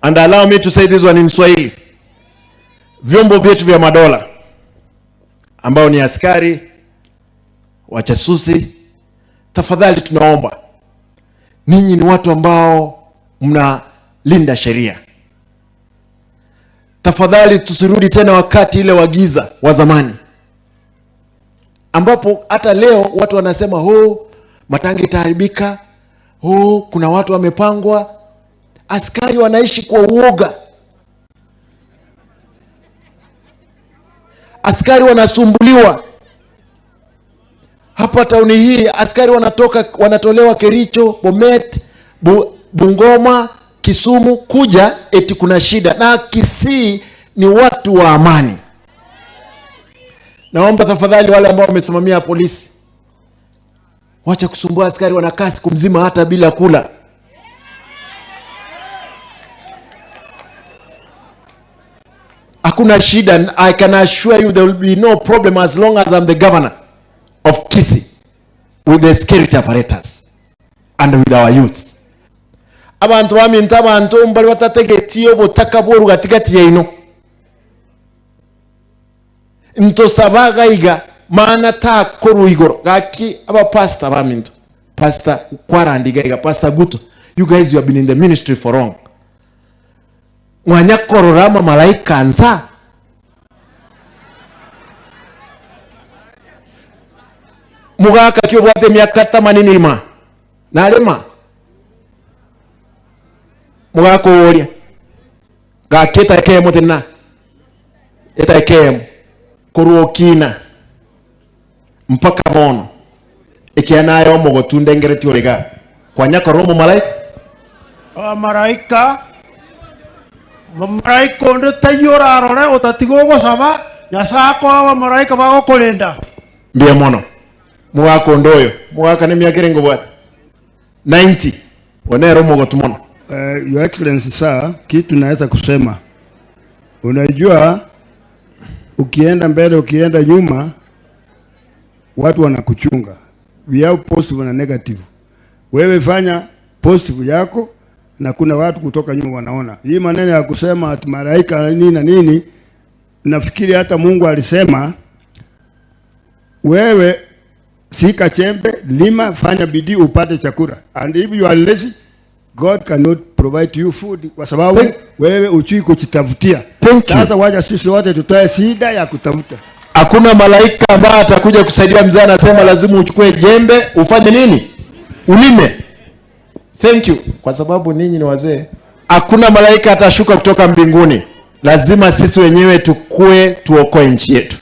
And allow me to say this one in Swahili. Vyombo vyetu vya madola ambao ni askari, wachasusi, tafadhali tunaomba ninyi ni watu ambao mnalinda sheria. Tafadhali tusirudi tena wakati ile wa giza wa zamani, ambapo hata leo watu wanasema oh, Matangi itaharibika, oh, kuna watu wamepangwa. Askari wanaishi kwa uoga, askari wanasumbuliwa hapa tauni hii. Askari wanatoka wanatolewa Kericho, Bomet, Bungoma, Kisumu kuja eti kuna shida, na Kisii ni watu wa amani. Naomba tafadhali wale ambao wamesimamia polisi, wacha kusumbua askari, wanakaa siku mzima hata bila kula. Hakuna shida, I can assure you there will be no problem as long as I'm the governor of Kisii with the security apparatus and with our youths. Abantu baminto abantu mbali batategetie obotaka bworu gatigati yaino ntosabaga iga maana takoru igoro gaki aba pastor baminto pastor kwarandiga iga pastor Guto, you guys, you have been in the ministry for long, mwanyakorora ama malaika nsa mugaka kiobwate miaka tamanini ima nalima mugakuria gakita kemo tena eta kemo kuruokina mpaka bono ikianayo mugotunde ngereti uriga kwanyakorwo mu malaika Abamaraika bamaraika onde taiyo orarore otatiga ogosaba Nyasaye akoa abamaraika bagokorenda. Mbia mono mugaka undu uyu mugaka ni miaka iringo bwate 90 onero mugotu mono. Your Excellency sir, kitu naweza kusema, unajua ukienda mbele ukienda nyuma watu wanakuchunga. We have positive na negative. Wewe fanya positive yako na kuna watu kutoka nyuma wanaona. Hii maneno ya kusema ati malaika nini na nini, nafikiri hata Mungu alisema wewe sika chembe, lima, fanya bidii upate chakula. And if you are lazy, God cannot provide you food kwa sababu wewe uchui kujitafutia. Thank you. Sasa wacha sisi wote tutoe shida ya kutafuta. Hakuna malaika ambaye atakuja kusaidia mzee, anasema lazima uchukue jembe ufanye nini? Ulime. Thank you. Kwa sababu ninyi ni wazee, hakuna malaika atashuka kutoka mbinguni. Lazima sisi wenyewe tukue, tuokoe nchi yetu.